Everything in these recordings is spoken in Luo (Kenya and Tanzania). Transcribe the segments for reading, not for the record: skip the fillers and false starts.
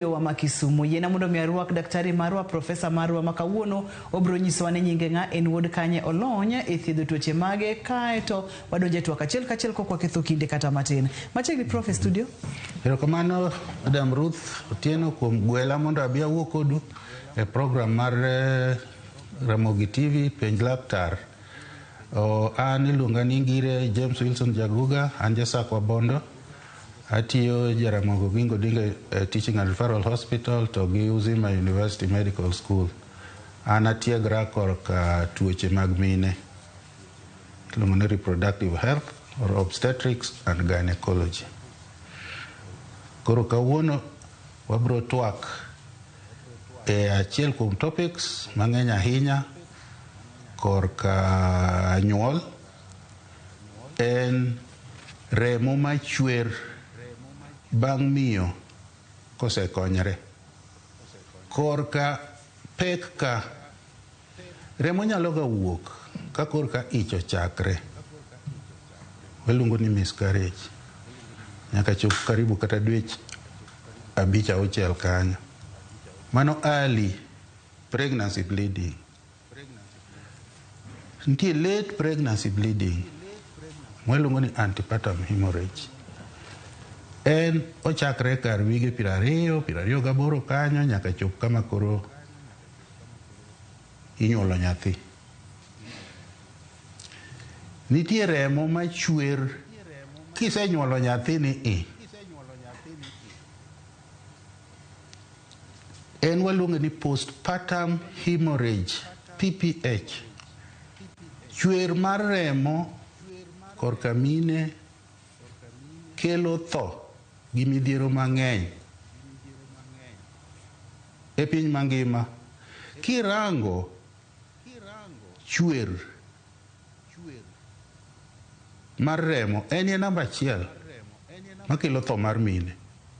Wa ma Kisumu. Yiena mondo mi arwak daktari marwa, profesa marwa ma kawuono obiro nyisowa ni nyinge ng'a, en wuod kanye, olony e thiedho tuoche mage, kaeto wadonjo e twak achiel kachiel kok waketho kinde kata matin. Machiegni prof e studio. Erokamano Madam Ruth Otieno kuom gwela mondo abi awuo kodu e program mar Ramogi TV Penj Laktar. An iluonga ni Ngire James Wilson Jaguga, an ja Sakwa Bondo. Atiyo Jaramogi Oginga Odinga Teaching and Referral Hospital to gi Uzima University Medical School. An atiegra korka tuoche mag mine. Iluongo ni reproductive health or obstetrics and gynecology. Koro kawuono wabro twak e achiel kuom topics mang'eny ahinya korka nyuol. En remo machwer bang' miyo kosekonyre. Korka pek ka, remo nyalo ga wuok ka korka ich ochakre. Waluongo ni miscarriage. Nyaka chop karibu kata dwech abich auchiel kanyo. Mano early pregnancy bleeding. Nitie late pregnancy bleeding mwaluongo ni antepartum hemorrhage. En ochakre kar wige 20, 28 kanyo nyaka chop kama koro inyuolo nyathi. Nitie remo machwer kisenyuolo nyathi ni i. En waluonge ni postpartum hemorrhage, PPH. Chwer mar remo korka mine kelo tho gi midhiero mang'eny e piny mangima. Kirango chwer mar remo en e namba achiel makelo tho mar mine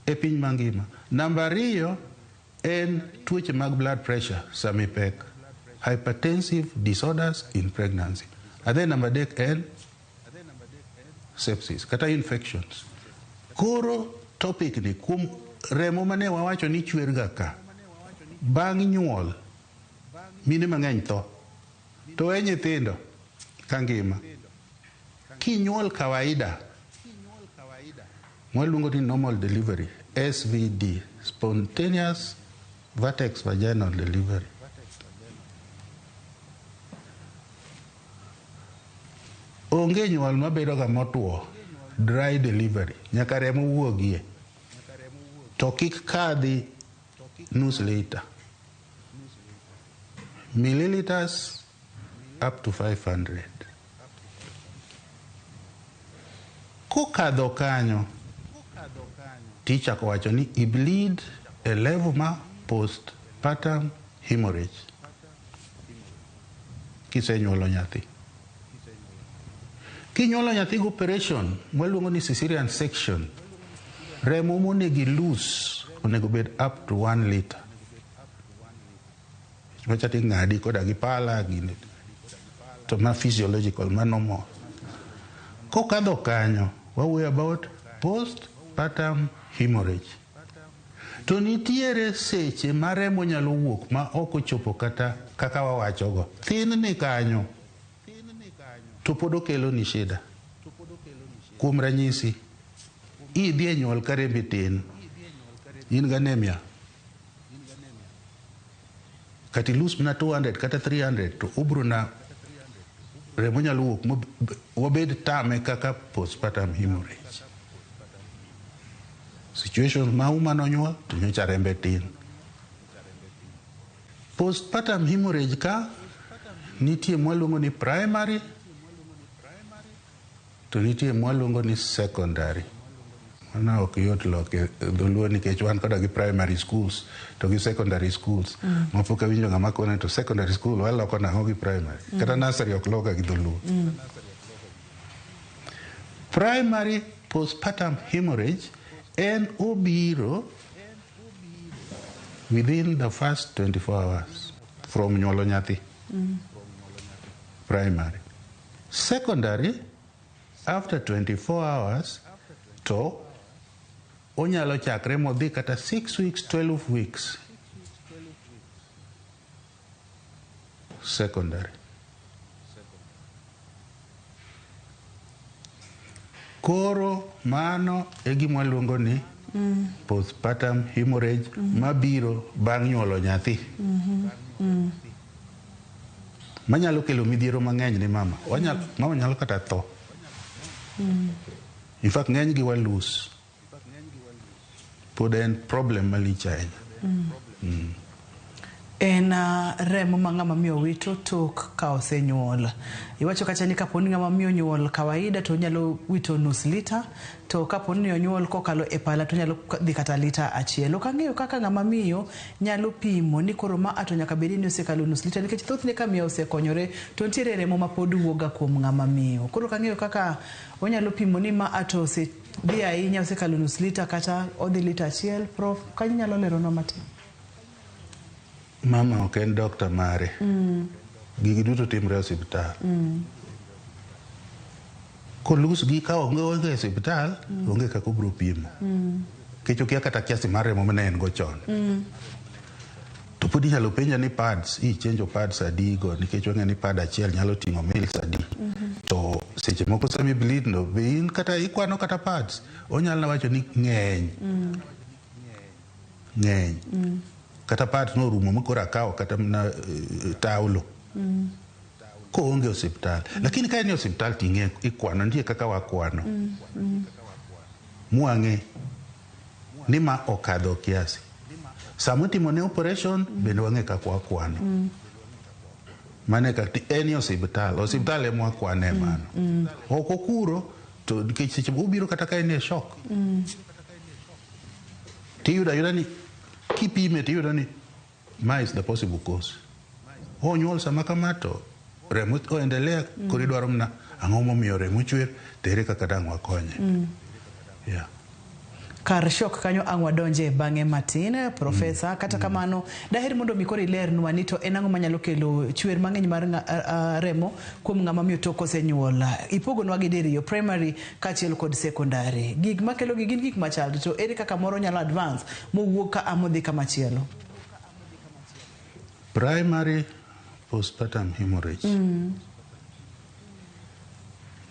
e piny mangima. Namba ariyo en tuoche mag blood pressure sama ipek, hypertensive disorders in pregnancy. And then namba adek en sepsis kata infections. Koro topic ni kuom remo mane wawacho ni chwer ga ka bang' nyuol mine mang'eny tho to we nyithindo ka ngima. Kinyuol kawaida mwaluongo ni normal delivery, SVD, spontaneous vertex vaginal delivery. Onge nyuol mabedo ga motwo, dry delivery, nyaka remo wuogie. To kik kadhi nus lita. Milliliters up to 500. Kokadho kanyo, tichako wacho ni i bleed e level ma postpartum hemorrhage. Kisenyuolo nyathi. Kinyuolo nyathi gi operation mwaluongo ni cesarean section, remo monego ilus onego bed up to 1 liter. Macha ting'adi koda gi pala gini. To ma physiological, ma normal. Kokadho kanyo, wawuoyo about postpartum hemorrhage. To nitiere seche ma remo nyalo wuok ma ok ochopo kata kaka wawachogo. Thin ni kanyo to pod okelo ni shida. Kuom ranyisi, idhi e nyuol ka rembi tin, in gi anemia, kata ilus mana 200 kata 300 to ubro na remo nyalo wuok wabed tame kaka postpartum hemorrhage. Situation ma uma nonyuol to nyocha rembe tin. Postpartum hemorrhage ka nitie mwaluongo ni primary to nitie mwaluongo ni secondary. Mano ok yot loko e dholuo nikech wan koda gi primary schools to gi secondary schools. Ma pok awinjo ng'ama kone to secondary school waloko nang'o gi primary. Kata nursery ok loka gi dholuo. Primary postpartum hemorrhage en obiro within the first 24 hours from nyuolo nyathi. Primary. Secondary, after 24 hours to Onyalo chakre modhi kata 6 weeks, 12 weeks. Secondary. Koro mano e gima waluongo ni postpartum hemorrhage mabiro bang' nyuolo nyathi. Manyalo kelo midhiero mang'eny ne mama. Mama nyalo kata tho. In fact, ng'eny gi wa lose. Pod en problem malich ahinya. En remo ma ng'ama miyo wito tok ka osenyuol. Iwacho kacha ni kapo ni ng'ama miyo nyuol kawaida to onyalo wito nus lita, to kapo ni onyuol kokalo e pala to onyalo dhi kata lita achiel. Ok ang'eyo kaka ng'ama miyo nyalo pimo ni koro ma to nyaka bed ni osekalo nus lita, nikech thothne ka miyo osekonyore to nitiere remo ma pod wuok ga kuom ng'ama miyo. Koro ok ang'eyo kaka onyalo pimo ni ma to osedhi ahinya, osekalo nus lita kata odhi lita achiel. Prof, kanyo inyalo leronwa matin? Mama ok en dokta mare. Gigi duto timre e osiptal. Kolus gi ka onge e osiptal, onge kaka obiro pimo. Nikech okia kata kiasi mar remo mane en go chon. To pod inyalo penja ni pads, ichenjo pads adi go, nikech wang'eyo ni pad achiel nyalo ting'o mils adi. To seche moko sama i bleed no, be in kata ikwano kata pads, onyalo wacho ni ng'eny. Ng'eny. Kata pads norumo ma koro akawo kata mana taulo. Koonge osiptal. Lakini ka en e osiptal to ing'e ikwano, nitie kaka wakwano. Mwang'e ni ma okadho kiasi. Sama itimo ne operation bende wang'e kaka wakwano. Mano e kaka en e osiptal. Osiptal ema wakwane mano. Oko kuro to nikech seche moko obiro kata ka en e shock. Tiyudo ayuda ni kipime tiyudo ni ma is the possible cause. Onyuol sama kama to remo oendelea, koro idwaro mana ang'o momiyo remo chwer, to ere kaka dang' wakonye. Yeah. Kar shock kanyo ang' wadonje bang'e matin, Profesa. Kata kamano, daher mondo mi koro ilernwa ni to en ang'o manyalo kelo chwer mang'eny mar remo kuom ng'ama miyo tok osenyuol. Ipogonwa gi diriyo, primary kaachiel kod secondary. Gik makelo gi gin gik machal, to ere kaka moro nyalo advance mowuok ka a modhi kamachielo? Primary postpartum hemorrhage.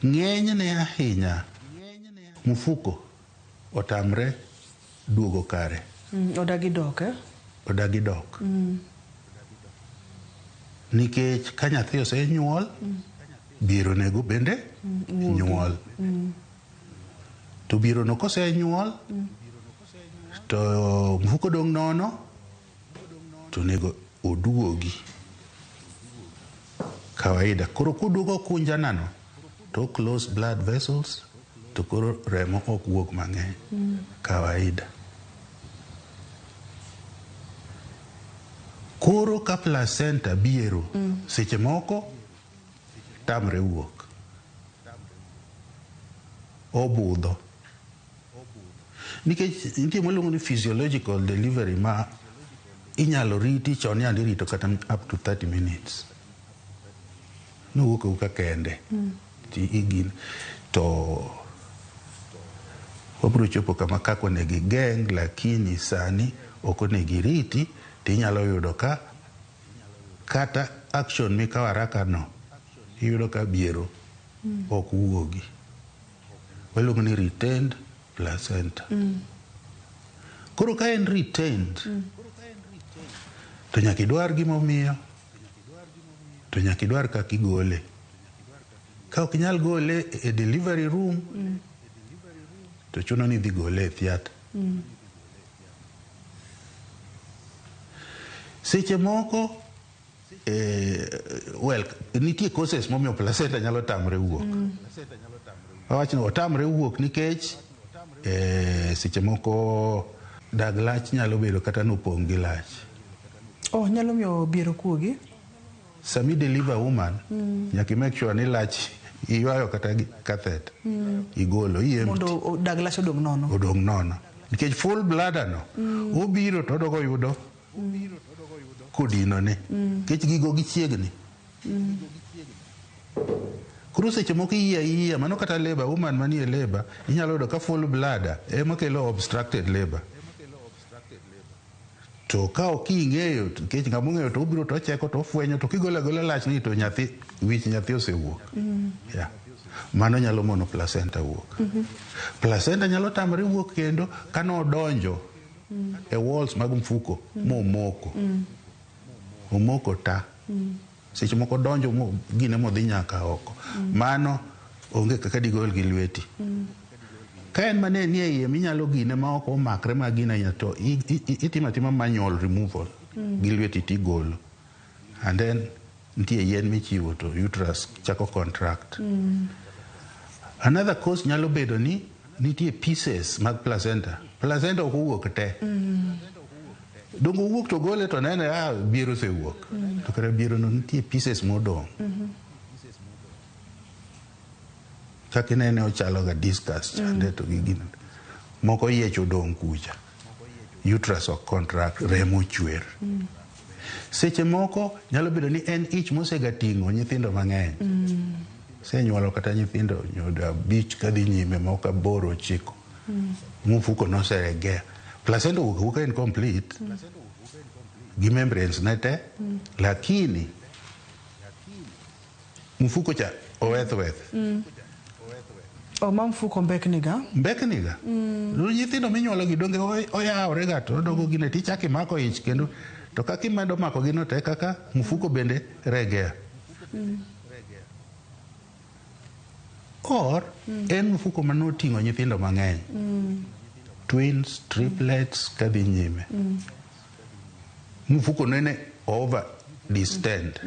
Ng'enyne ahinya mfuko otamre duogo kare. Odagi dok, eh? Odagi dok. Nikech ka nyathi osenyuol, biero onego bende nyuol. To biero no kosenyuol, to mfuko dong' nono, to onego oduogi kawaida. Koro koduogo kunjana no, to close blood vessels, to koro remo ok wuog mang'eny kawaida. Koro ka placenta biero, seche moko tamre wuok. Obudho. Nikech nitie miluongo ni physiological delivery ma inyalo riti chon yande irito kata up to 30 minutes. Nowuok awuoka kende. Ti igin to wabiro chopo kama kaka onego igeng', lakini sani ok onego iriti, tinyalo yudo ka kata action mikawo haraka no, iyudo ka biero ok wuogi. Waluongo ni retained placenta. Koro ka en retained, to nyaka idwar gimomiyo, to nyaka idwar kaka igole. Ka ok inyal gole e delivery room, to chuno ni idhi gole e theatre. Seche moko, well, nitie causes momiyo placenta nyalo tamre wuok. Wawach ni otamre wuok nikech seche moko dag lach nyalo bedo kata nopong' gi lach. Oh, nyalo miyo biero kuogi? Sami deliver woman, nyaka i make sure ni lach iywayo kata gi catheter. Igolo, i empty. Mondo dag lach odong' nono. Odong' nono. Nikech full bladder no, obiro to odogo yudo kodinone. Nikech gigo gichiegni. Koro seche moko iyie ayia, mano kata labor, woman manie labor, inyalo yudo ka full bladder ema kelo obstructed labor. To ka ok ing'eyo, nikech ng'ama ong'eyo to obiro to ocheko to ofwenyo to kigolo agola lachni to nyathi wich nyathi osewuok. Yeah. Mano nyalo mono placenta wuok. Placenta nyalo tamre wuok kendo kanodonjo e walls mag mfuko momoko. Omoko ta. Seche moko donjo mo gine modhi nyaka oko. Mano onge kaka digol gi lweti. Ka en mane nie iye minyalo gine ma ok omakre ma gine ahinya to itimo atima manual removal gi lweti tigolo. And then nitie yien michiwo to uterus chako contract. Another cause nyalo bedo ni nitie pieces mag placenta. Placenta ok owuok te. Donge owuok to gole to nene ah biero osewuok. To kare biero no nitie pieces modong'. Kaka inene ochalo ga discus chande to gi gino. Moko yiech odong' kucha. Uterus ok contract, remo chwer. Seche moko nyalo bedo ni en ich mosega ting'o nyithindo mang'eny. Senyuolo kata nyithindo nyodo 5 kadhi nyime moko 8 9. Mfuko noseregea. Placenta owuok awuoka en complete. Gi membranes ne te. Lakini mfuko cha oweth weth. O ma mfuko mbekni ga. Mbekni ga. Nyithindo minyuolo gi donge oyawre ga to odogo gine tichako imako ich kendo to kaka imedo mako gino te kaka mfuko bende regea. Or en mfuko manoting'o nyithindo mang'eny. Twins, triplets kadhi nyime. Mfuko nene over distend.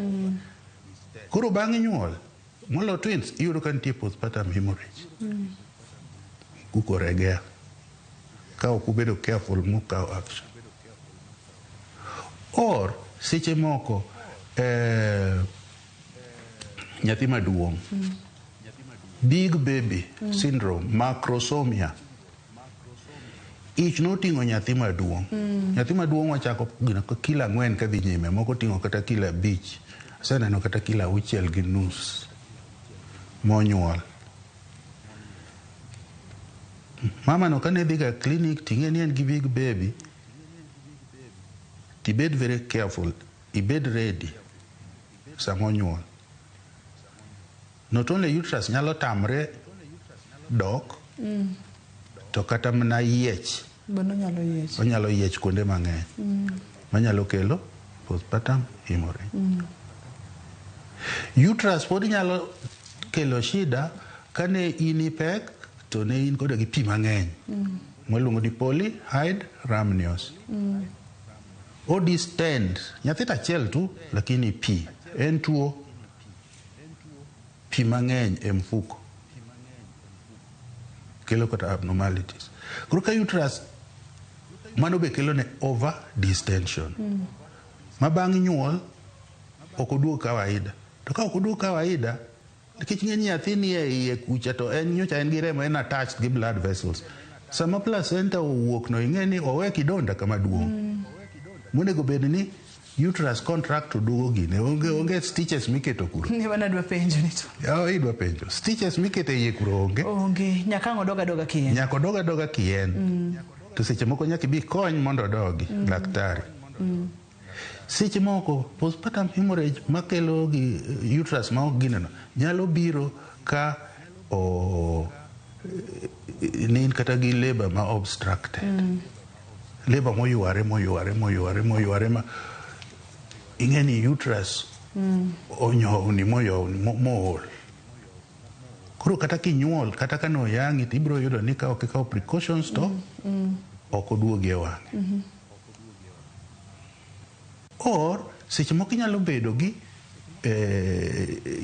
Koro bang' nyuol molo twins iyudo ka nitie postpartum hemorrhage. Mfuko regea. Ka ok ubedo careful mukawo action. Or seche moko nyathi maduong' big baby syndrome, macrosomia. Ich noting'o nyathi maduong'. Nyathi maduong' wachako gino kilo 4 kadhi nyime, moko ting'o kata kilo 5. Aseneno kata kilo 6.5 monyuol. Mama no kane dhi ga clinic ting'e ni en gi big baby, tibed very careful, ibed ready sama onyuol. Not only uterus nyalo tamre dok, to kata mana yiech. Bende onyalo yiech. Onyalo yiech kuonde mang'eny. Manyalo kelo postpartum hemorrhage. Uterus pod nyalo kelo shida kane in ipek to ne in koda gi pi mang'eny. Mwaluongo ni polyhydramnios. O distend, nyathi to achiel tu, lakini pi en tuo pi mang'eny e mfuko kelo kata abnormalities. Koro ka uterus mano be kelo ne over distension. Ma bang' nyuol ok oduog kawaida. To ka ok oduog kawaida, nikech ng'eny nyathi ni e iye kucha to en nyocha en gi remo en attached gi blood vessels. Sama placenta owuok no ing'e ni owe kidonda kama duong'. Monego bed ni uterus contract to duogo gine. Onge stitches miketo kuro. Ne wana dwa penjo ni to. Oh, idwa penjo. Stitches miketo e iye kuro onge. Onge. Nyaka ang' odog adoga kien. Nyaka odog adoga kien. To seche moko nyaka ibi kony mondo odogi, daktari. Seche moko postpartum hemorrhage makelo gi uterus ma ok gineno nyalo biro ka o ne in kata gi labor ma obstructed. Labor moyware moyware moyware moyware ma ing'e ni uterus onyowni moyowni mool. Koro kata kinyuol kata ka noyang'i to ibiro yudo ni ka ok ikawo precautions to ok oduogi e wang'e. Or seche moko inyalo bedo gi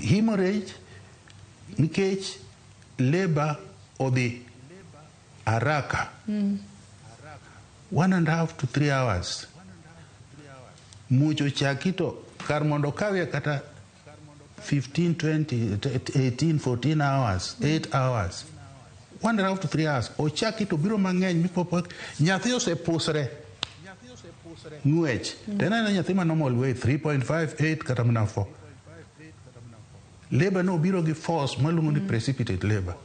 hemorrhage nikech labor odhi haraka. 1.5 to 3 hours. Muoch ochaki to kar mondo okawie kata 15, 20, 18, 14 hours, 8 hours. 1.5 to 3 hours. Ochaki to biro mang'eny mipopo nyathi osepusre. Ng'wech. To en aena nyathi ma normal weight 3.5, 8 kata mana 4. Labor no biro gi force maluongo ni precipitate labor.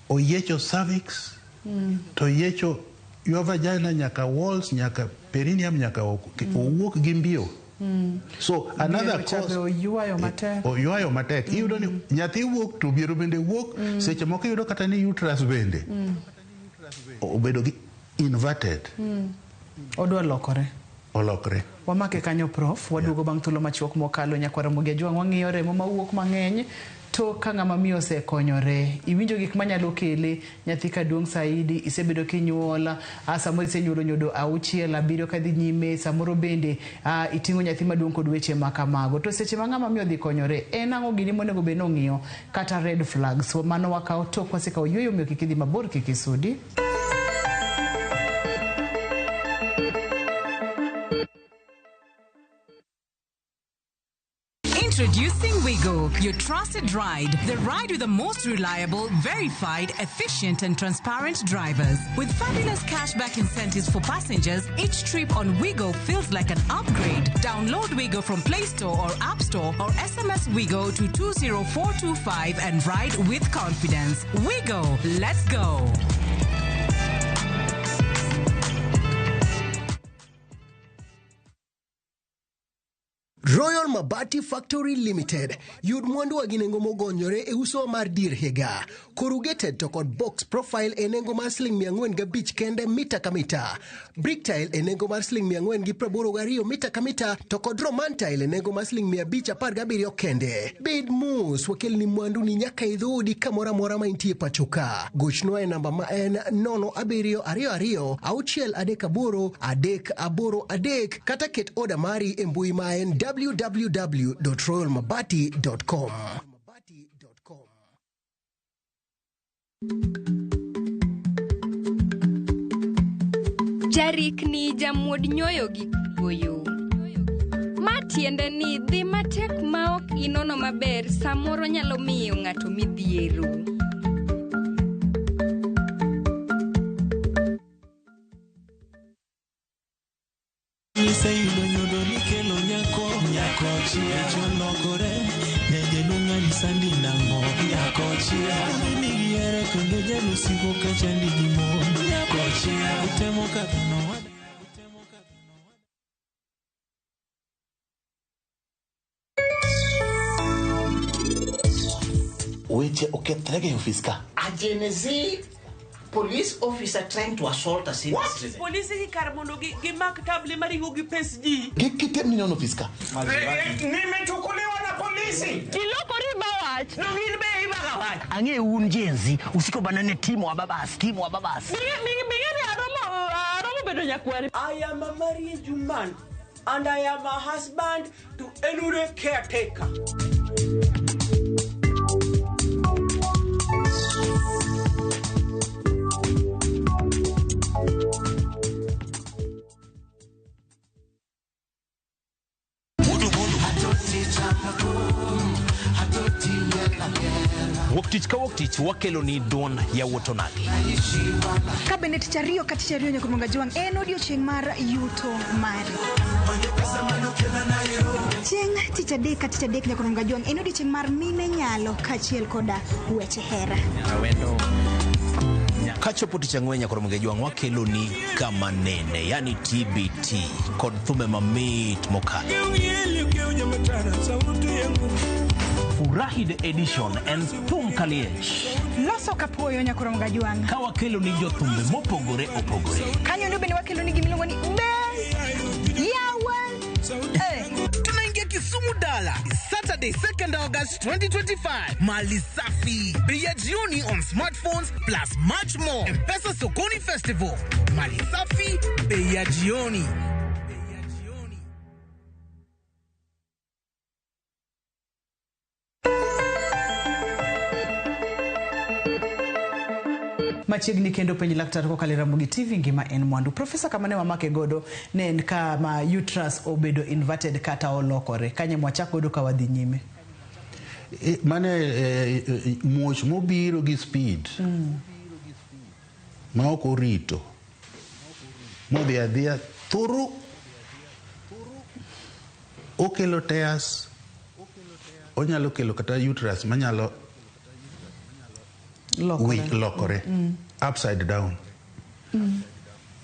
Oyiecho cervix, to oyiecho your vagina nyaka walls, nyaka perineum, nyaka oko. Owuok gi mbio. So another Biero cha cause be oywayo matek. Oywayo matek. Iyudo ni nyathi wuok to biero bende wuok. Seche moko iyudo kata ni uterus bende obedo gi inverted. Odwa lokore. Olokre. Wamake kanyo, Prof. Waduogo bang' thuolo machuok mokalo. Nyakwar Ramogi Ajwang', wang'iyo remo mawuok mang'eny to ka ng'ama miyo osekonyore. Iwinjo gik manyalo kele. Nyathi kaduong' saidi, isebedo kinyuol, samoro isenyuolo nyodo 6, 7 kadhi nyime, samoro bende iting'o nyathi maduong' kod weche ma kamago. To seche ma ng'ama miyo odhi konyore, en ang'o gini monego bed ni ong'iyo kata red flags? Mano wakawo tok wasekawo yueyo, omiyo kik idhi mabor, kik isudi. Introducing Wigo, your trusted ride. The ride with the most reliable, verified, efficient, and transparent drivers. With fabulous cashback incentives for passengers, each trip on Wigo feels like an upgrade. Download Wigo from Play Store or App Store or SMS Wigo to 20425 and ride with confidence. Wigo, let's go. Royal Mabati Factory Limited. Yud mwandu gi nengo mogonyore e uso mar dier higa. Corrugated to kod box profile e nengo mar siling 405 kende mita ka mita. Brick tile e nengo mar siling 482 mita ka mita to kod Roman tile e nengo mar siling 517 kende. Bed mos, wakelni mwandu ni nyaka e dhoodi kamoro amora ma intie pacho ka. Gochnwa e namba ma en 0722 638 383 kata ket oda mari e mbui ma en www.royalmabati.com. Jarikni jamuod nyoyo gi kuoyo. Ma tiende ni dhi matek ma ok inono maber samoro nyalo miyo ng'ato midhiero. Iseyudo nyodo nikelo nyako nyako chia cholokore nyajaluong' sandi nang'o nyako chia nigihere kendo jalusiko ka chandi gi mon nyako chia utemo kadho nowada. Weche okethre e ofis ka. A Gen Z police officer trying to assault a senior citizen. Polisi gi kar mondo gimak table maringo gi pes ji. Kik item ni nyono ofis ka. Nimechukuliwa na polisi. Ilokori mawach. No gin be ibaga wach. Ang'e un Gen Z usiko bana ne timo wa babas, timo wa babas. Bing'e aromo bedo nyakwari. I am a married man and I am a husband to Elure caretaker. Wuok tich ka wuok tich wakelo ni duond yawuot onagi. Ka bende tich ariyo ka tich ariyo nyaka Jwang' en odiochieng' mar yuto mari. Chieng' tich adek ka tich adek nyaka Jwang' en odiochieng' mar mine nyalo kaachiel koda weche hera. Kachopo tich ang'wen nyaka Ramogi Ajwang' wakelo ni kama nene, yani TBT kod thumbe mamit mokalo. Furahi the edition en thum kaliech. Loso kapuoyo nyaka Jwang'. Ka wakelo ni jothumbe mopogore opogore. Kanyo ndo bende wakelo ni gimiluongo ni Best Yawa. Tunaingia Kisumu Dala Saturday 2nd August 2025. Mali safi, bei ya jioni on smartphones plus much more. M-Pesa Sokoni Festival. Mali safi, bei ya jioni. Machiegni kendo penj laktar kokalo e Ramogi TV ngima en mwandu. Profesa, kama ne wamake godo ne en kama uterus obedo inverted kata olokore. Kanye mwachak godo ka wadhi nyime? Mane muoch mobiro gi speed ma ok orito modhi adhiya thuru okelo tears. onyalo kelo kata uterus manyalo lokore upside down.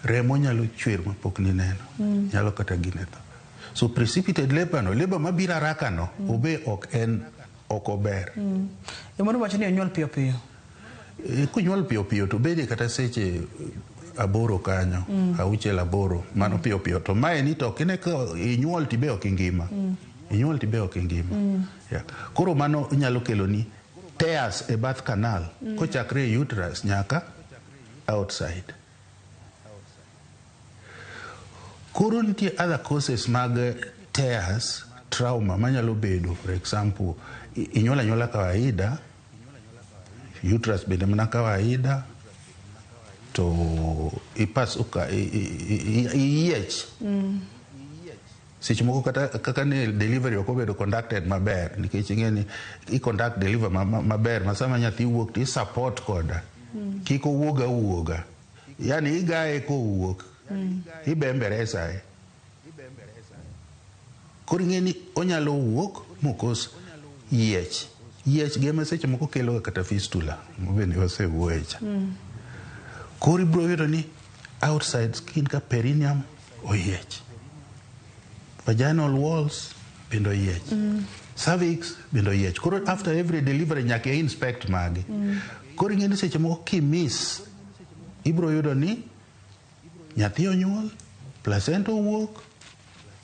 Remo nyalo chwer mapok nineno. Nyalo kata gine tho. So precipitate labor no, labor mabiro haraka no, obe ok en ok ober. Jomoro wacho ni onyuol piyo piyo. Konyuol piyo piyo to bede kata seche 8 kanyo, 6 8, mano piyo piyo. To mae ni to ok ine ka inyuol tibe ok ingima. Inyuol tibe ok ingima. Yeah. Koro mano nyalo kelo ni tears e birth canal, kochakre e uterus nyaka outside. Koro nitie other causes mag tears, trauma manyalo bedo, for example, inyuol anyuola kawaida, uterus bende mana kawaida, to ipasuka iyiech. Seche moko kata kaka ne delivery ok obedo conducted maber, nikech ing'e ni i conduct deliver maber, ma sama nyathi wuok to i support koda. Kik owuog awuoga. Yani igaye kowuok. Ibembere sae. Koro ing'e ni onyalo wuok mokos yiech. Yiech gi ema seche moko kelo kata fistula, mabende wasewuoye cha. Koro ibiro yudo ni outside skin ka perineum oyiech. Vaginal walls bende oyiech. Cervix bende oyiech. Koro after every delivery nyaka i inspect magi. Koro ing'e ni seche moko kimiss, ibiro yudo ni nyathi onyuol, placenta owuok,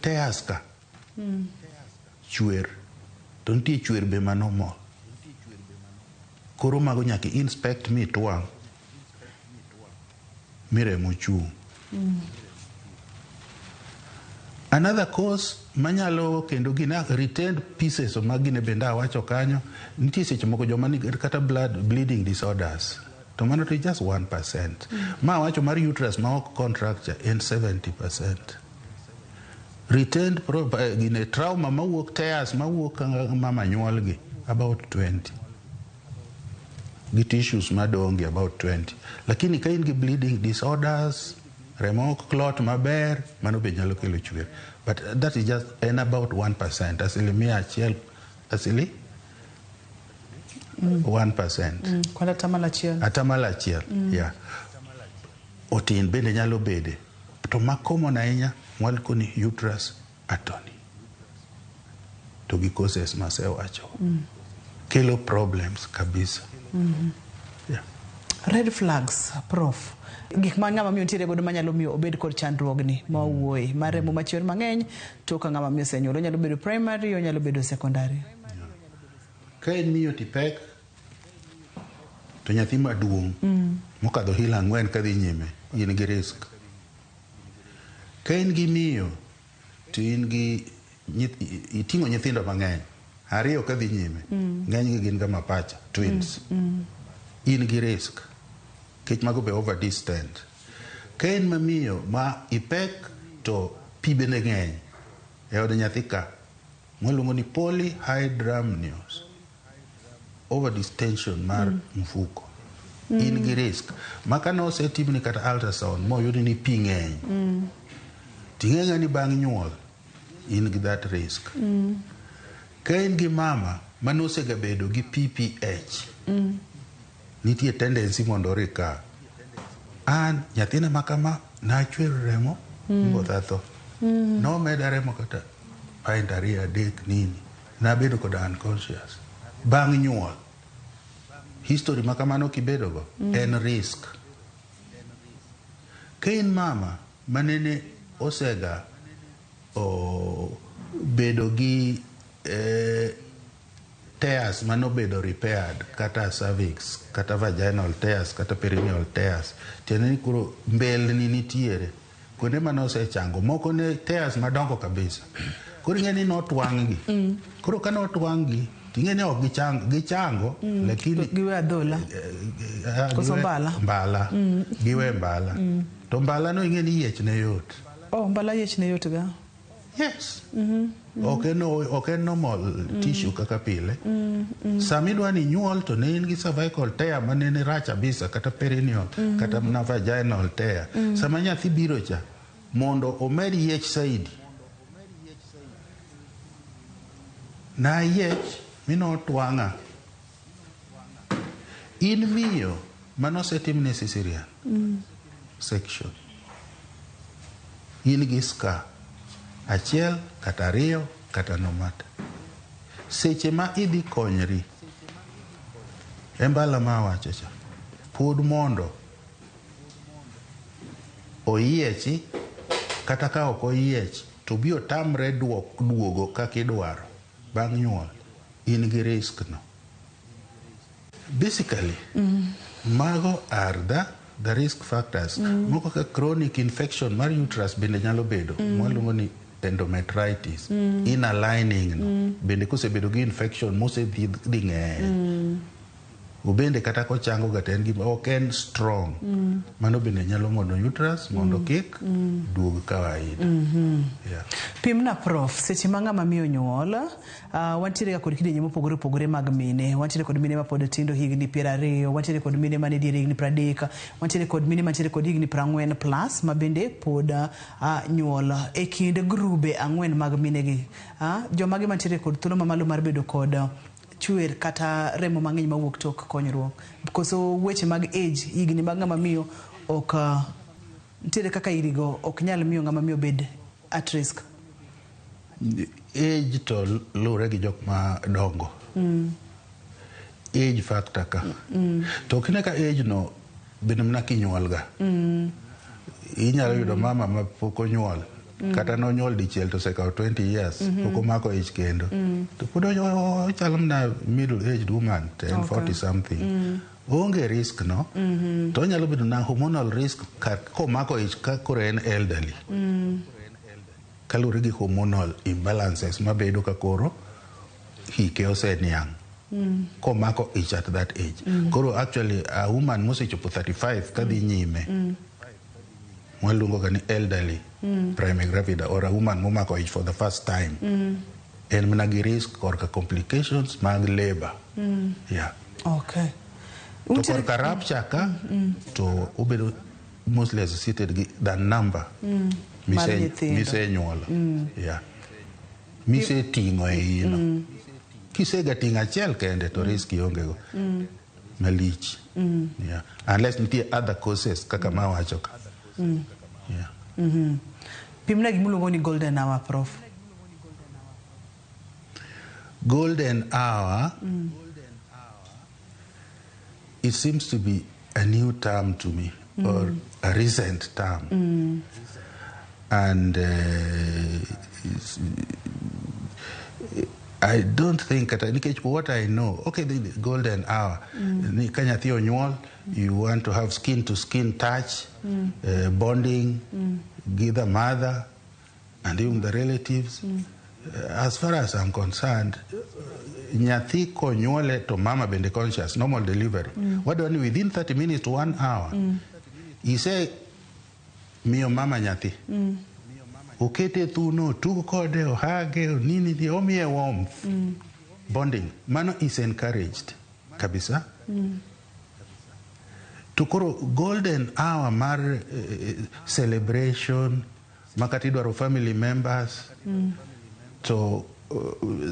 tears ka chwer. To nitie chwer be ma normal. Koro mago nyaka inspect mi twang' mi remo chung'. Another cause manyalo kendo gina retained pieces mag gine bende awacho kanyo, nitie seche moko joma nigi kata blood bleeding disorders. To mano to just 1%. Ma awacho mar uterus ma ok contracture en 70%. Retained gine trauma mawuok tears mawuok mama nyuolgi about 20. Gi tissues madongi about 20. Lakini ka in gi bleeding disorders, remo ok clot maber, mano be nyalo kelo chwer. But that is just en about 1%, 1% asili 1%. Kwan 1%. 1%, yeah. Otin bende nyalo bede. To ma common ahinya mwaluongo ni uterus atony. To gi causes masewacho. Kelo problems kabisa. Yeah. Red flags, prof. Gik ma ng'ama miyo nitiere godo manyalo miyo obed kod chandruogni ma wawuoye mar remo machwer mang'eny to ka ng'ama miyo osenyuol, onyalo bedo primary, onyalo bedo secondary. Ka en miyo tipek to nyathi maduong' mokadho hila 4 kadhi nyime, in gi risk. Ka in gi miyo to in gi iting'o nyithindo mang'eny, 2 kadhi nyime, ng'enygi gin ga mapacha, twins. In gi risk. Kech mago be over distant. Ka en mamiyo ma ipek to pi bende ng'eny e od nyathi ka, mwaluongo ni polyhydramnios, over distension mar mfuko. In gi risk. Ma kane osetimni kata ultrasound moyudi ni pi ng'eny, ting'e ni bang' nyuol in gi that risk. Ka in gi mama manosegabedo gi PPH, nitie tendency mondo orika. An nyathina ma kama nachwero remo mbotha tho. Nomeda remo kata pint 2 3 nini. Nabedo koda unconscious. Bang' nyuol, history ma kamano kibedogo en risk. Ka in mama manene osega bedo gi tears manobedo repaired, kata cervix, kata vaginal tears, kata perineal tears, tiende ni koro mbelni nitiere kuonde mane osechango, moko ne tears madongo kabisa. Koro ing'e ni notwang' gi. Koro ka notwang' gi, ting'e ni ok gichango, lakini giwe adhola. Koso mbala. Mbala. Giwe mbala. To mbala no ing'e ni yiech ne yot. Oh, mbala yiech ne yot ga. Yes. Ok en normal tissue kaka pile. Sama idwa ni inyuol to ne in gi cervical tear manene rach kabisa, kata perineal, kata mana vaginal tear. Sama nyathi biro cha, mondo omed yiech saidi. Na yiech Minotwang'a. In miyo manosetimne cesarean section. In gi scar achiel kata ariyo kata no matter. Seche ma idhi konyri e mbala ma awacho cha, pod mondo oyiechi kata ka ok oyiech to bi otamre duogo kaka idwaro bang' nyuol, in gi risk no. Basically, mago are the risk factors. Moko ka chronic infection mar uterus bende nyalo bedo, mwaluongo ni endometritis. Inner lining no. Bende kosebedo gi infection mosedhi dhi ng'eny. Obende kata kochango ga to en gima ok en strong. Mano bende nyalo mono uterus mondo kik duog kawaida. Yeah. Pimna prof, seche ma ng'ama miyo nyuol, wantiere ga kod kidienje mopogore opogore mag mine. Wantiere kod mine mapod tindo higni 20, wantiere kod mine mane diere higni 30, wantiere kod mine mantiere kod higni 40 plus ma bende pod nyuol. E kind grube ang'wen mag mine gi, jomage mantiere kod thuolo mamalo mar bedo kod chwer kata remo mang'eny mawuok tok konyruok? Koso weche mag age, higni mag ng'ama miyo ok nitiere kaka higni ok nyal miyo ng'ama miyo bed at risk? Age to luwore gi jok madongo. Age factor ka. To ok ine ka age no bende mana kinyuol ga. Inyalo yudo mama ma pok onyuol. Kata nonyuol dichiel to osekawo 20 years, pok omako ich kendo. To pod ochalo mana middle aged woman, to en 40 something. Onge risk no. To onyalo bedo na hormonal risk komako ich ka koro en elderly. Kaluwore gi hormonal imbalances mabedo ka koro hike oseniang'. Komako ich at that age. Koro actually a woman mosechopo 35 kadhi nyime, mwaluongo ga ni elderly primigravida or a woman momako ich for the first time, en mana gi risk korka complications mag labor. Yeah. To korka rupture ka, to obedo mostly associated gi the number Mar nyithindo. misenyuolo. Yeah. Miseting'o e iyi no. Kisega ting'o achiel kende to risk ionge go. Malich. Yeah. Unless nitie other causes kaka mawacho ka. Yeah. Pimna gimiluongo ni golden hour, prof. Golden hour, it seems to be a new term to me, or a recent term. And I don't think, nikech what I know, okay, the golden hour, ni ka nyathi onyuol, you want to have skin to skin touch, bonding, give the mother and even the relatives. As far as I'm concerned, nyathi konyuole to mama bende conscious, normal delivery. Wadwa ni within 30 minutes to 1 hour, ise miyo mama nyathi. Okete thuno, otug kode, ohage, onini, ni, omiye warmth. Bonding. Mano is encouraged. Kabisa. To koro golden hour mar celebration, makati idwaro family members, to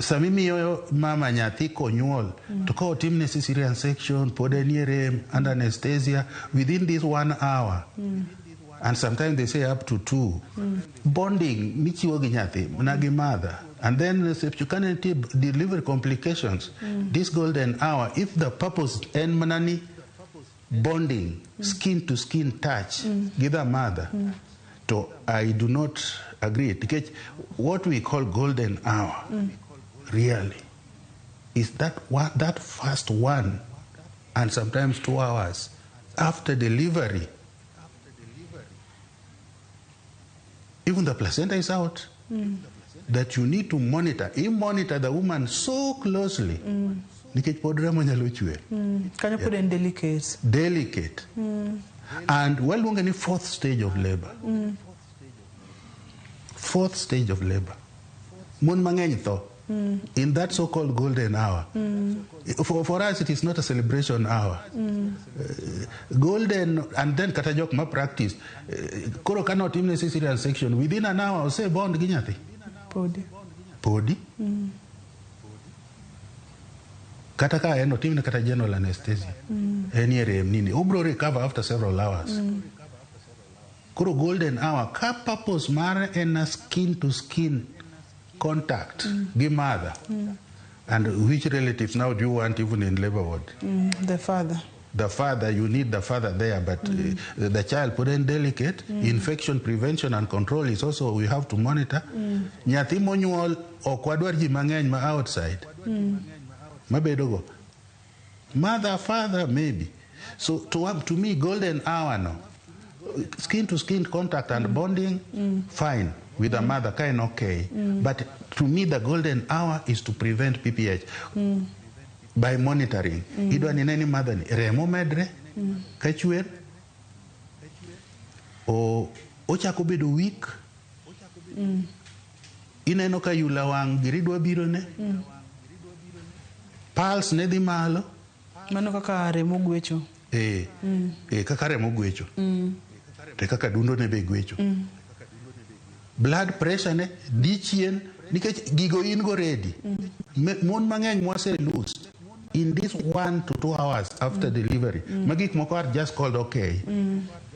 sami miyo mama nyathi konyuol, to ka otimne cesarean section, pod enie rem, under anesthesia, within this 1 hour, and sometimes they say up to 2, bonding michiwo gi nyathi, mana gi mother, and then ka nitie delivery complications, this golden hour, if the purpose en mana ni bonding, skin to skin touch gi the mother, to I do not agree. Nikech what we call golden hour, really, is that one, that first 1 and sometimes 2 hours after delivery. Even the placenta is out, that you need to monitor. You monitor the woman so closely. Nikech pod remo nyalo chwer. Kanyo pod en delicate. Delicate. And waluonge ni fourth stage of labor. Fourth stage of labor. Mon mang'eny tho. In that so-called golden hour. For us, it is not a celebration hour. Golden, and then kata jok ma practice. Koro ka notimne cesarean section, within an hour, ose bond gi nyathi. Podi. Podi. Kata ka en otimne kata general anesthesia. En e rem nini. Obro recover after several hours. Koro golden hour ka purpose mare en a skin to skin contact gi mother. And which relatives now do you want even in labor ward? The father. The father, you need the father there, but the child put in delicate. Infection prevention and control is also we have to monitor. Nyathi monyuol ok wadwar ji mang'eny ma outside. Mabedogo. Mother, father, maybe. So to me, golden hour no. Skin to skin contact and bonding, fine. With the mother, kind okay. But to me, the golden hour is to prevent PPH. By monitoring. Idwa ni neni mother ni remo medre ka chwer o ochako bedo weak. Ineno ka yula wang' giri dwa biro ne. Pulse ne dhi malo. Mano kaka remo gwecho. Kaka remo gwecho. Te kaka dundo ne be gwecho. Blood pressure ne dhi chien nikech gigo in go ready. Mon mang'eny mwase lose in this 1 to 2 hours after delivery. Magik moko are just called okay.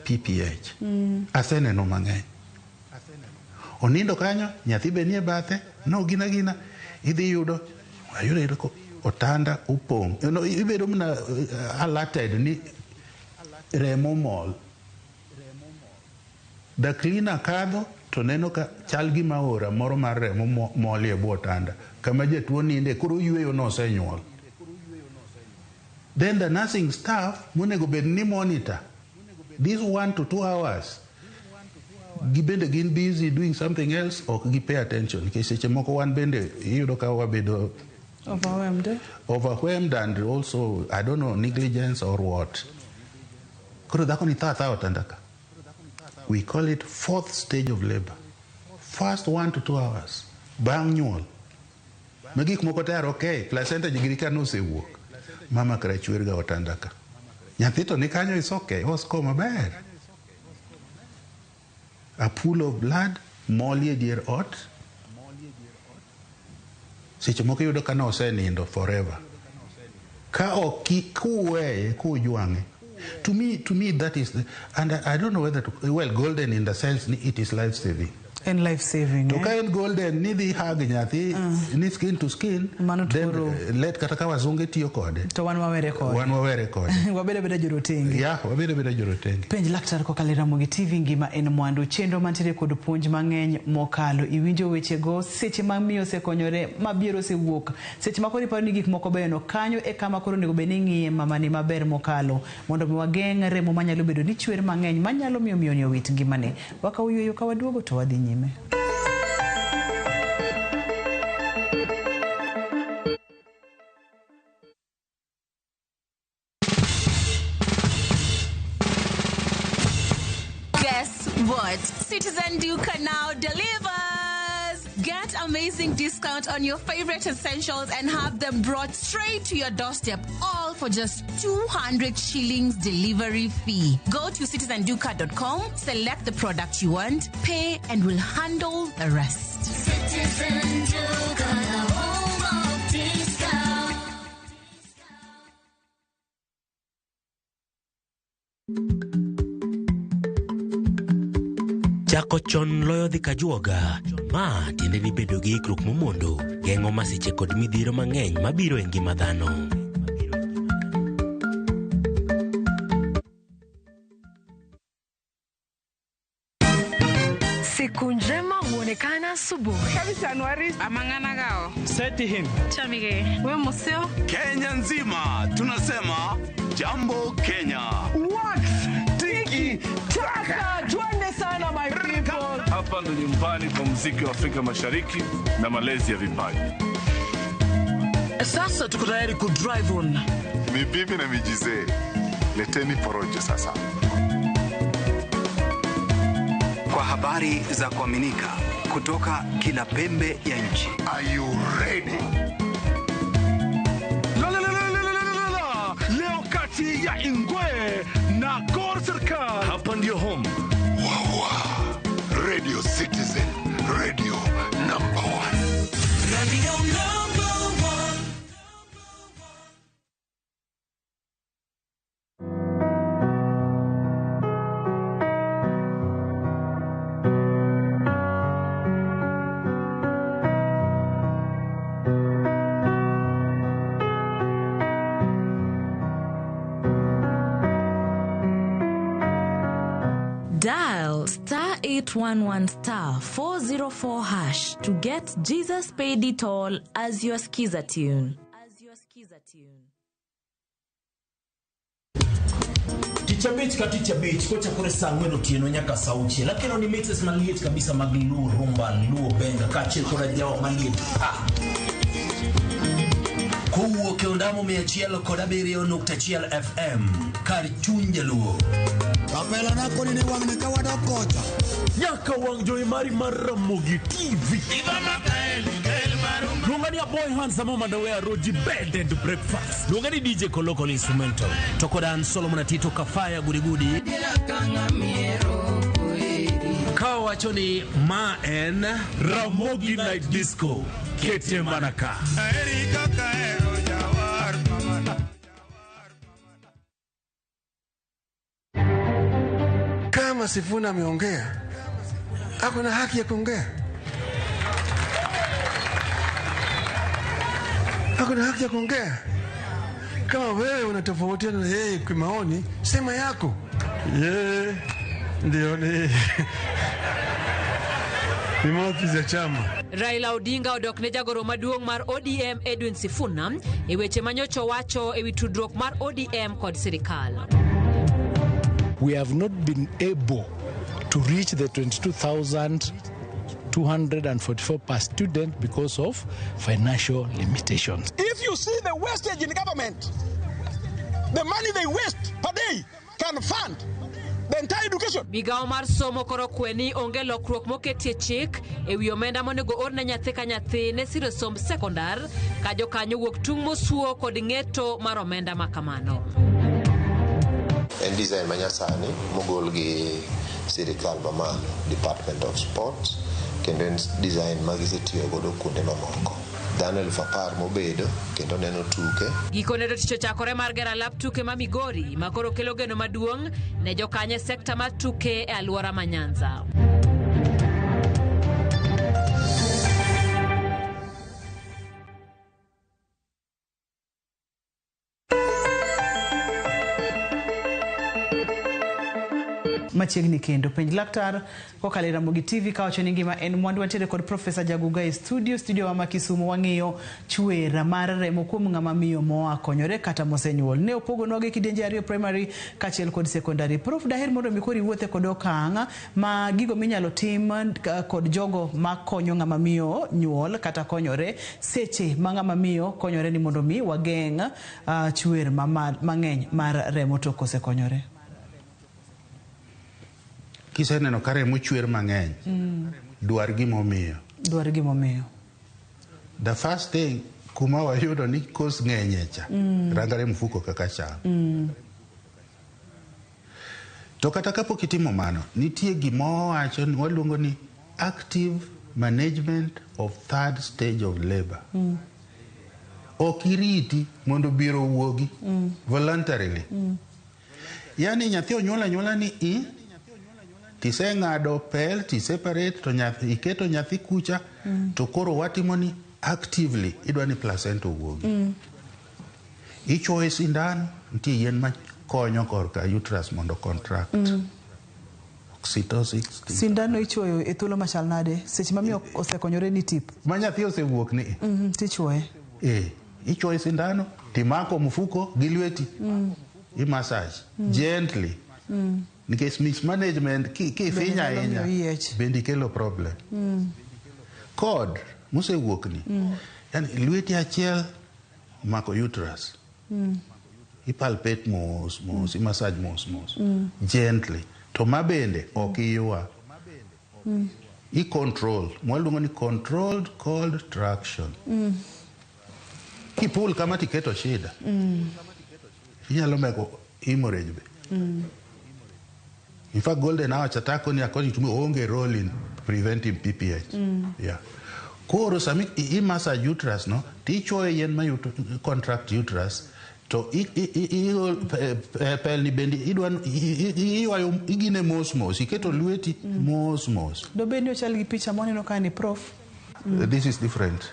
PPH. Aseneno mang'eny. Onindo kanyo, nyathi be nie bathe, no gina gina, idhi yudo, ayudo yudo ko otanda opong'. No, ibedo mana alerted ni remo mol. The cleaner kadho to neno ka chal gima ora moro mar remo mol e bwo otanda. Kama jatuo ninde, koro yweyo nosenyuol. Then the nursing staff monego bed ni monitor this 1 to 2 hours. Gibende gin busy doing something else ok gi pay attention. Nikech seche moko wan bende iyudo ka wabedo overwhelmed. Overwhelmed and also, I don't know, negligence or what. Koro dhako ni tho athoa otanda ka. We call it fourth stage of labor. First 1 to 2 hours. Bang' nyuol. Ma gik moko te are okay. Placenta giri ka nosewuok. Mama kara chwer ga otanda ka. Nyathi to ni kanyo is okay. Osco maber. A pool of blood mol e dier ot. Seche moko iyudo ka nosenindo forever. Ka ok ikuweye, kujwang'e. To me that is, and I don't know whether to, well, golden in the sense it is life saving. En life saving. To ka en golden ni dhi hug nyathi, ni skin to skin, then let kata ka wazunge tiyo kode. To wan wawere kode. Wan wawere kode. Wabedo beda jorotenge. Yeah, wabedo beda jorotenge. Penj laktar kokalo e Ramogi TV ngima en mwandu. Chenro mantiere kod puonj mang'eny mokalo. Iwinjo wechego seche ma miyo osekonyore, ma biero osewuok. Seche ma koro iparo ni gik moko beyo no, kanyo e kama koro onego bed ni ing'iye mamani maber mokalo. Mondo mi wageng' remo manyalo bedo ni chwer mang'eny manyalo miyo miyo ni owit ngimane. Wakaw yweyo ka waduogo to wadhi nyime. Guess what? Citizen Duka now delivers! Get amazing discount on your favorite essentials and have them brought straight to your doorstep, all for just 200 shillings delivery fee. Go to citizenduka.com, select the product you want, pay, and we'll handle the rest. Citizen Duka, the home of discount. Chako chon loyo dhi kajuoga. Ma tiende ni bedo gi ikruok momondo, geng'o masiche kod midhiero mang'eny mabiro e ngima dhano. Siku njema huonekana asubuhi. Amang'anagao. Seti him. Chamige. We museo. Kenya nzima tunasema jambo Kenya. Wax tiki taka. Twende sana my people. Hapa ndo nyumbani kwa muziki wa Afrika Mashariki na malezi ya vipaji. Sasa tuko tayari ku drive on. Mibibi na mijizee, leteni porojo sasa. Kwa habari za kuaminika kutoka kila pembe ya nchi. Are you ready? La la la la la la la. Leo kati ya Ingwe na Gor Serikal. Hapa ndio home. Wow, wow. Radio Citizen, radio number 1. Radio number 1. 811 star 404 hash to get Jesus Paid It All as your skiza tune. Tich abich ka tich abich kochakore saa ang'wen otieno nyaka saa auchiel akelo ni mixes maliet kabisa mag Luo Rumba, Luo Benga kaachiel kod ajawa maliet pa kowuok e ondamo 107.1 FM kar chuny jaluo. Kapela na koni ni wang'ni ka wadok kocha. Nyaka wang' jowi mari mar Ramogi TV. Luonga ni Aboy Handsome Omandowe Roji Bed and Breakfast. Luonga ni DJ Kolokol Instrumental. To kod an Solomon Atito Kafaya Gudigudi. Ka wacho ni ma en Ramogi Night Disco. Kete mana ka. Kama Sifuna ameongea, ako na haki ya kuongea, ako na haki ya kuongea. Kama wewe unatofautiana na yeye kwa maoni, sema yako. Yeye ndio ni ni mouthpiece ya chama. Raila Odinga odok ne jagoro maduong' mar ODM Edwin Sifuna e weche manyocha owacho ewi tudruok mar ODM kod sirikal. We have not been able to reach the 22,244 per student because of financial limitations. If you see the wastage in government, the money they waste per day can fund the entire education. Migawo mar somo koro kwe ni onge lokruok moketie chik ewi omenda monego or ne nyathi ka nyathi ne siro somb sekondar ka jokanyo wuok tung' mosuo kod ng'eto mar omenda ma kamano. En design manyasani mogol gi sirikal mamalo, Department of Sports, kendo en design ma gisetiyo godo kuonde mamoko. Dhano 10,000 mobedo kendo neno tuke. Gikone to tich ochakore mar gero alap tuke ma Migori ma koro kelo geno maduong' ne jokanyo e sekta mar tuke e alwora ma Nyanza. Machiegni kendo penj laktar kokalo e Ramogi TV kawacho ni ngima en mwandu. Wantiere kod Profesa Jaguga e studio wa ma Kisumu. Wang'iyo chwer mar remo kuom ng'ama miyo moa konyore kata mosenyuol. Ne opogonwa gi kidienje ariyo, primary kaachiel kod secondary. Prof, daher mondo mi koro iwuothe kod okang' ma gigo minyalo tim kod jogo makonyo ng'ama miyo nyuol kata konyore seche ma ng'ama miyo konyore ni mondo mi wageng' chwer mang'eny mar remo to kosekonyore. Kiseneno ka remo chwer mang'eny, dwar gimomiyo. Dwar gimomiyo. The first thing kuma wayudo ni kos ng'enye cha, rangare mfuko kaka chal. To kata kapok itimo mano, nitie gima wawacho ni waluongo ni active management of third stage of labor. Ok iriti mondo biro wuogi voluntarily. Yani nyathi onyuol anyuola ni i tiseng'ado pel tiseparate to nyathi iketo nyathi kucha, to koro watimo ni actively idwa ni placenta owuogi. Ichuoye sindan, nitie yien ma konyo korka uterus mondo contract. Oxytocin. Sindano ichuoyo e thuolo machal nade seche ma miyo osekonyore ni tip? Ma nyathi osewuok ni. Tichuoye. Ichuoye sindano timako mfuko gi lweti. I massage gently. Nikech mismanagement kifinyo ahinya bende kelo problem. Kod mosewuok ni, yani lweti achiel omako uterus. Ipalpate mos mos, imassage mos mos, gently. To ma bende ok iywa. I control, mwaluongo ni controlled cold traction. Kipul kama tiketo shida. Inyalo meko hemorrhage be. In fact, golden hour chatako ni according to me onge role in preventing PPH. Yeah. Koro sami i massage uterus no, tichuoyo yien ma contract uterus to pel ni bende idwa iywayo igine mos mos, iketo lweti mos mos. Dobed ni ochal gi picha mwaneno ka ni prof. This is different.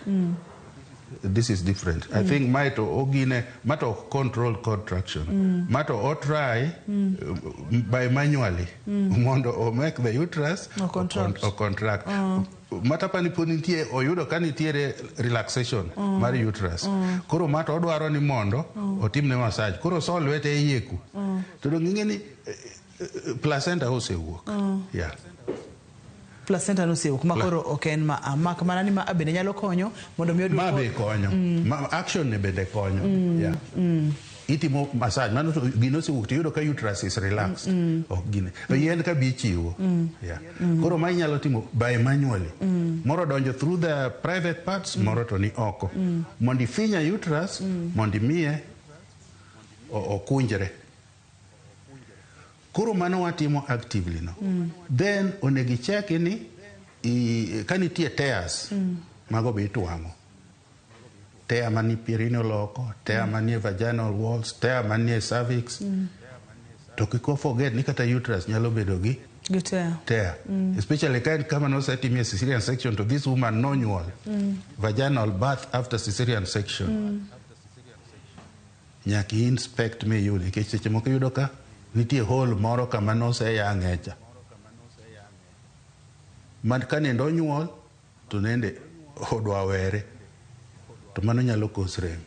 This is different. I think mae to ogine ma to ok control contraction. Ma to o try by manually mondo o make the uterus O contract. O contract. Mata pani pod nitie oyudo ka nitiere relaxation mar uterus. Koro ma to odwaro ni mondo otimne massage. Koro so lwete e iye ku. To dong ing'e ni placenta osewuok. Yeah. Placenta nosewuok ma koro ok en ma a mak mana ni ma a bende nyalo konyo mondo mi Ma be konyo. Ma action ne bende konyo. Yeah. Itimo massage mano to gino osewuok to iyudo ka uterus is relaxed. Ok gine. To yien ka bi ichiwo. Yeah. Koro ma inyalo timo by manually. Moro donjo through the private parts, moro to ni oko. Mondo ifinya uterus, mondo imiye okunjre. Koro mano watimo actively no. Then onego icheki ni ka nitie tears, mago be itwang'o. Tear manie perineal oko, tear manie vaginal walls, tear manie cervix. To kik wa forget ni kata uterus nyalo bedo gi gi tear. Tear. Especially ka en kama nosetimie cesarean section to this woman nonyuol. Vaginal birth after cesarean section. Nyaka i inspect miyud nikech seche moko iyudo ka nitie hole moro kama noseyang'e cha. Ma ka nende onyuol to nende odwa were. To mano nyalo cause rem.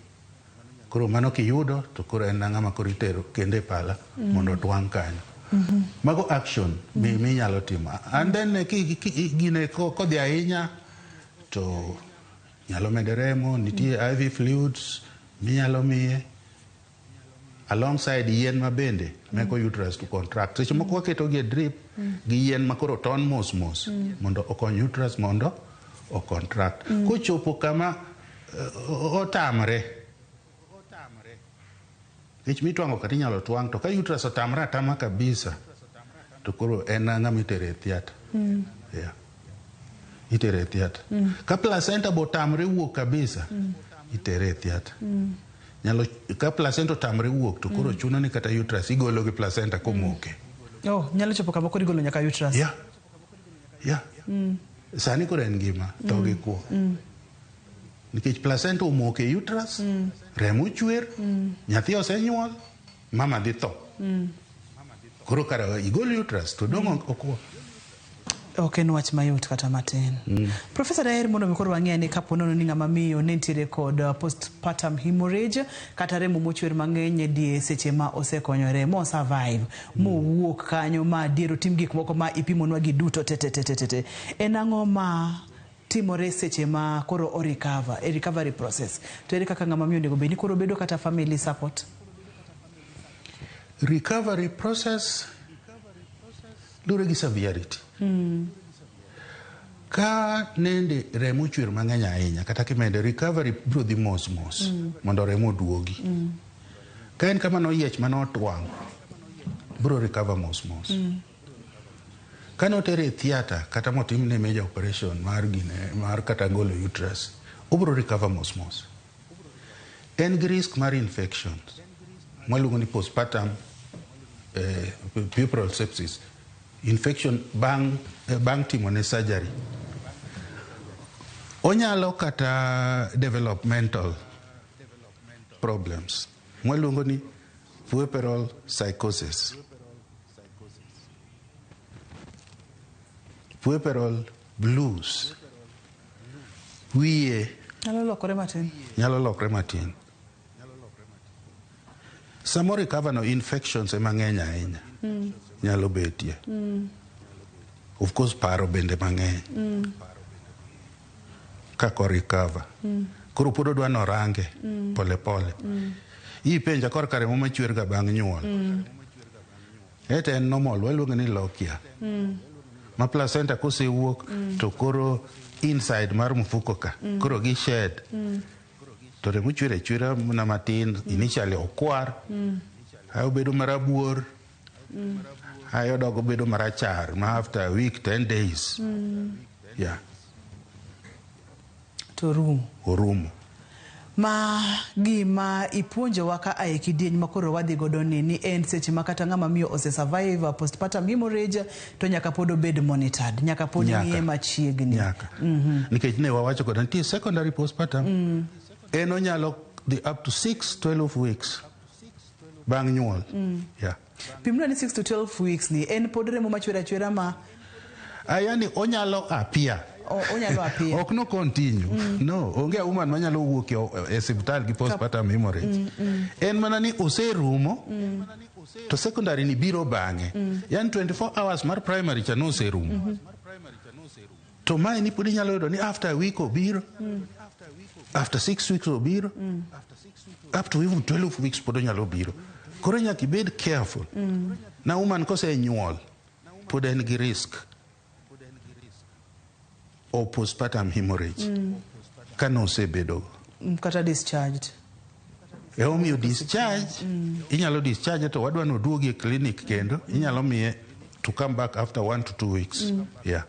Koro mano kiyudo to koro en ng'ama koro itero kendo e pala mondo otwang' kanyo. Mago action minyalo timo. And then gine kodhi ahinya to nyalo mede remo, nitie IV fluids minyalo miye alongside yien ma bende meko uterus to contract. Seche moko waketo gi e drip gi yien ma koro ton mos mos mondo okony uterus mondo o contract. Kochopo kama otamre, nikech mitwang'o kata inyalo twang' to ka uterus otamre atama kabisa to koro en ng'ama itere e theatre. Yeah. Itere e theatre. Ka placenta bo otamre wuok kabisa, itere e theatre. Nyalo ka placenta otamre wuok to koro chuno ni kata uterus igolo gi placenta komoke. Oh, nyalo chopo kama koro igolo nyaka uterus. Yeah. Sani koro en ngima tho gi kwo. Nikech placenta omoko e uterus, remo chwer, nyathi osenyuol, mama dhi tho. Koro kara igol uterus to dong' okwo. Ok en wach mayot kata matin. Profesa, daher mondo mi koro wang'e ni kapo nono ni ng'ama miyo ne nitiere kod postpartum hemorrhage kata remo mochwer mang'eny e die seche ma osekonyore mo survive mowuok kanyo ma adier otim gik moko ma ipimonwa gi duto te te te te te te. En ang'o ma timore seche ma koro o recover e recovery process, to ere kaka ng'ama miyo onego bed ni koro bedo kata family support? Recovery process luwore gi severity. Ka nende remo chwer mang'eny ahinya kata kimede recovery biro dhi mos mos mondo remo oduogi. Ka en kama noyiech manotwang', biro recover mos mos. Ka notere e theatre kata motimne major operation mar gine mar kata golo uterus, obiro recover mos mos. En gi risk mar infections mwaluongo ni postpartum puerperal sepsis infection bang' timone surgery. Onyalo kata developmental problems mwaluongo ni puerperal psychosis, puerperal blues. Wiye nyalo lokore matin. Nyalo lokre matin. Samoro recover no infections ema ng'eny ahinya nyalo betie. Of course paro bende mang'eny kaka o recover. Koro pod odwa norange pole pole. Ipenja korka remo machwer ga bang' nyuol. Ete en normal, waluonge ni lochia. Ma placenta kosewuok to koro inside mar mfuko ka koro gi shed to remo chwer achwera mana matin initially okwar ae obedo marabuor ae odok obedo marachar ma after a week, 10 days, yeah. To rumo. Orumo. Ma gima ipuonjowa ka ae kidieny ma koro wadhi godo ni en seche ma kata ng'ama miyo ose survive postpartum hemorrhage to nyaka pod obed monitored, nyaka pod Nyaka. ng'iye machiegni. Nyaka. Nikech ne wawacho kod nitie secondary postpartum. En onyalo dhi up to 6 12 weeks bang' nyuol. Yeah. Pimnwa ni 6 to 12 weeks ni en pod remo machwer achwera ma Yani onyalo appear. Onyalo appear. Ok no continue. No, onge a woman manyalo wuok e siptal gi postpartum hemorrhage. En mana ni oserumo to secondary ni biro bang'e. Yani 24 hours mar primary cha noserumo. To mae ni pod inyalo yudo ni after a week obiro. After 6 weeks obiro. Up to even 12 weeks pod onyalo biro. Koro nyaka ibed careful. Na woman kosenyuol pod en gi risk of postpartum hemorrhage. Ka nosebedo. Kata discharged. Emomiyo discharge, inyalo discharge to wadwa ni oduogi e clinic kendo, inyalo miye to come back after 1 to 2 weeks. Yeah.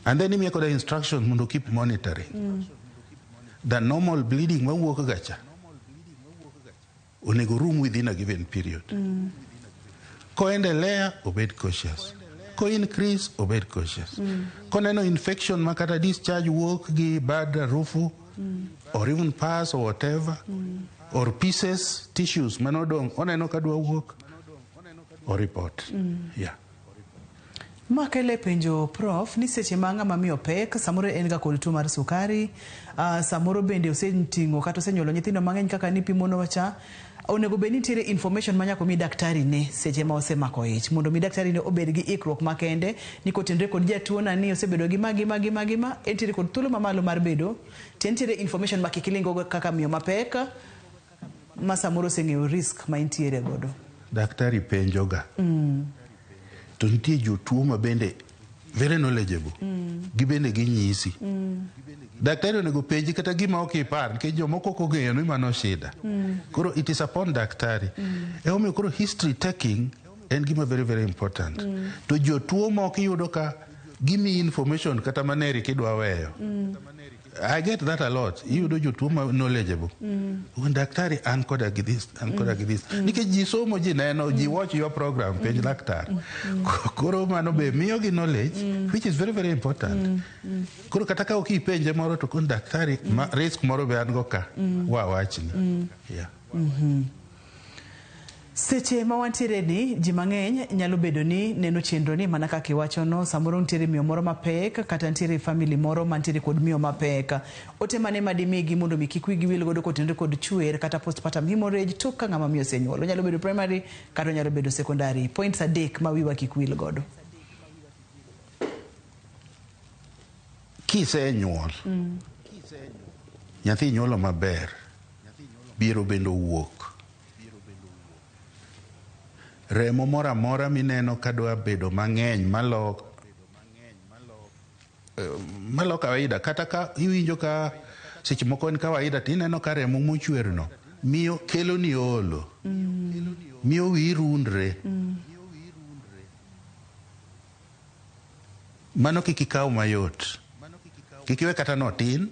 And then imiye koda instructions mondo keep monitoring. The normal bleeding mawuok ga cha onego rum within a given period. Koendelea, obed cautious. Ko increase, obed cautious. Koneno infection ma kata discharge wuok gi bad harufu or even pus or whatever or pieces, tissues manodong', oneno ka dwa wuok, o report. Yeah. Ma kele penjo, Prof, ni seche ma ng'ama miyo pek, samoro en ga kod tuo mar sukari, samoro bende oseting'o kata osenyuolo nyithindo mang'eny kaka nipimono cha, onego bed ni nitiere information ma nyaka omi daktari ne seche ma osemako ich mondo mi daktari ne obed gi ikruok makende ni kotenre kod jatuo na ni osebedo gi ma gi ma gi ma gi ma entiere kod thuolo mamalo mar bedo to nitiere information ma kik iling go kaka miyo mapek ma samoro oseng'eyo risk ma entiere godo. Daktari penjoga. To nitie jotuo ma bende very knowledgeable. Gibende ginyisi. Daktari onego penji kata gima ok ipar nikech jomoko ok ong'eyo ni mano shida. Koro it is upon daktari. Emomiyo koro history taking en gima very very important. To jotuo moko iyudo ka gimiyi information kata maneri kidwa weyo. I get that a lot. Iyudo jotuo ma knowledgeable. Daktari, an koda gi this, an koda gi this. Nikech ji somo, ji neno, ji watch your program, Penj Laktar. Koro mano be miyogi knowledge, which is very very important. Koro kata ka ok ipenje moro to kon daktari, ma, risk moro be an go ka, wa wachni. Yeah. Seche ma wantiere ni ji mang'eny nyalo bedo ni neno chenro ni mana kaka iwachono, samoro nitiere miyo moro mapek kata nitiere family moro mantiere kod miyo mapek, ote mane madimigi mondo mi kik wigi wil godo kotenore kod chwer kata postpartum hemorrhage tok ka ng'ama miyo osenyuol? Onyalo bedo primary kata onyalo bedo secondary. Points adek ma wiwa kik wil godo. Kisenyuol, nyathi nyuolo maber, biro bende owuok. Remo moro amora mineno kadwa bedo mang'eny malo kawaida, kata ka iwinjo ka seche moko en kawaida tineno ka remo mochwerno miyo keloni olo, miyo wiyi rundre. Mano kik ikaw mayot. Kik iwe kata notin.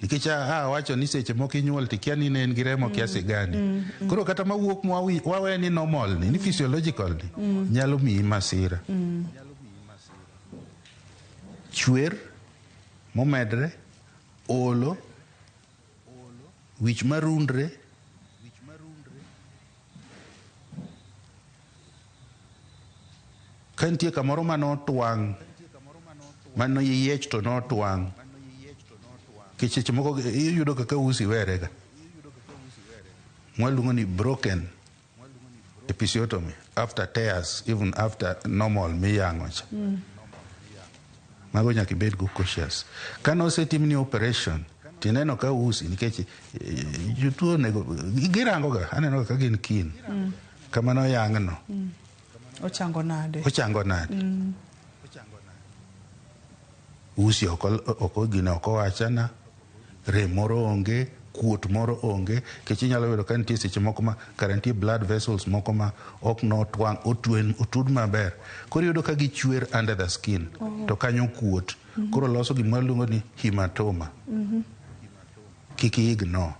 Nikech a wacho ni seche moko inyuol tikia ni ne en gi remo kiasi gani. Koro kata mawuok wawe ni normal ni physiological ni, nyalo miyi masira. Chwer momedre, olo, wich marundre, ka nitie kamoro manotwang' mano yiech to notwang'. Nikech seche moko iyudo kaka usi were ga. Mwaluongo ni broken episiotomy after tears, even after normal miyang'o cha. Mago nyaka ibed go cautious. Kane osetimni operation, tineno ka usi nikech jotuo onego girango ga, aneno ga ka gin keen. Kama noyang'no, Ochango nade? Ochango nade? Usi ok gine ok owachana, rem moro onge, kuot moro onge, nikech inyalo yudo ka nitie seche moko ma kare nitie blood vessels moko ma ok notwang' otud maber. Koro iyudo ka gichwer under the skin, to kanyo kuot. Koro loso gima waluongo ni hematoma. Kik i ignore.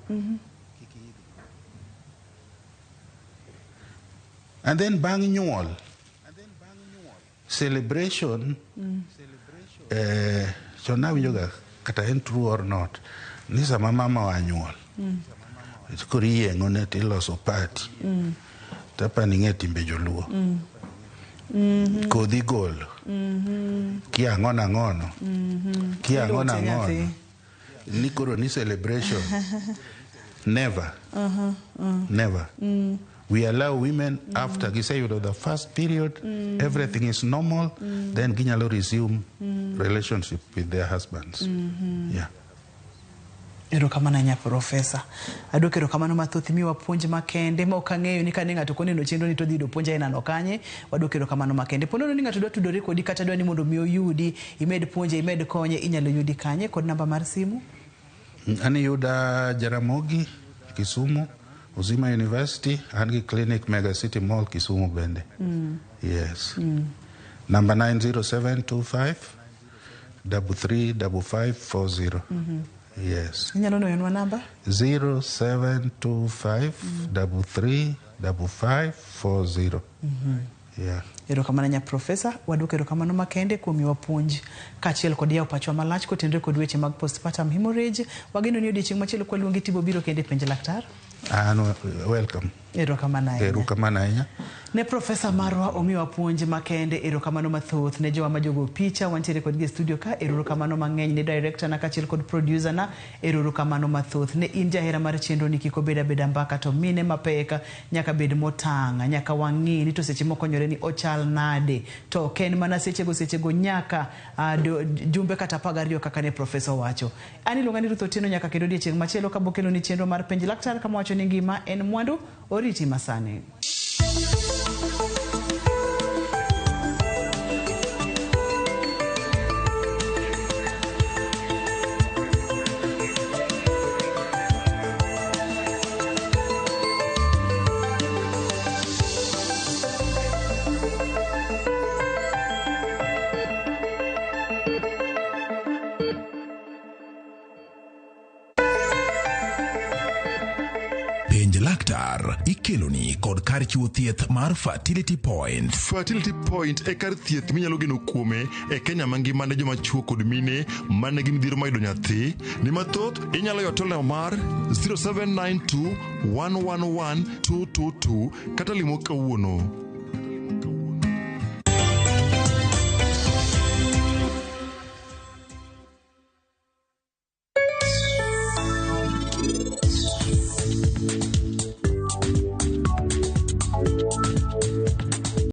And then bang' nyuol, celebration, chon nawinjo ga kata en true or not. Ni sama mama oa nyuol, koro iyieng'one tiloso party. Tapani ing'e timbe joluo. Kodhi golo. Kia ang'ono ang'ono. Kia ang'ono Iluoche nyathi. ang'ono. Ni koro ni celebration. Never. Never. We allow women after giseyudo the first period, everything is normal, then ginyalo resume relationship with their husbands. Yeah. Erokamano ahinya Profesa. Aduoko erokamano mathoth imiwa puonj makende ma ok ang'eyo ni kane ng'ato koneno chenro ni to dhi yudo puonj ainano kanye. Waduoko erokamano makende. Po nono ni ng'ato dwa tudore kodi kata dwa ni mondo mi oyudi, imed puonje, imed konye, inyalo yudi kanye kod namba mar simu? An iyuda Jaramogi, Kisumu, Uzima University, an gi clinic Mega City Mall Kisumu bende. Yes. Number 90725 335540. Yes. Inyalo nuoyonwa namba? 0725 335540. Yeah. Erokamano nya Profesa, waduoko erokamano makende kuom miwa puonj kaachiel kod yawo pachwa malach kotenore kod weche mag postpartum hemorrhage. Wageno ni odiochieng' machielo kwaluongi tibo biro kendo e penj laktar. An welcome. Erokamano ahinya. Erokamano ahinya. Ne Profesa marwa omiwa puonj makende, erokamano mathoth ne jowa majogo picha wantiere kodgi e studio ka, erokamano mang'eny ne director na kaachiel kod producer na, erokamano mathoth ne in jahera mar chenro ni kik obed abeda mbaka to mine mapek nyaka bed motang', nyaka wang'i ni to seche mokonyore ni ochal nade, to ok en mana sechego sechego nyaka jumbe kata 12 kaka ne Profesa owacho. An iluonga ni Ruth Otieno nyaka kendo odiechieng' machielo kabokelo ni chenro mar penj laktar kama wacho ni ngima en mwandu oriti masani. Penj laktar ikeloni kod kar chiwo thieth mar Fertility Point. Fertility Point e kar thieth minyalo geno kuome e Kenya mangima ne joma chuo kod mine man nigi midhiero mar yudo nyathi. Ni mathoth inyalo yudo namba mar 0792 111 222 kata limo kawuono.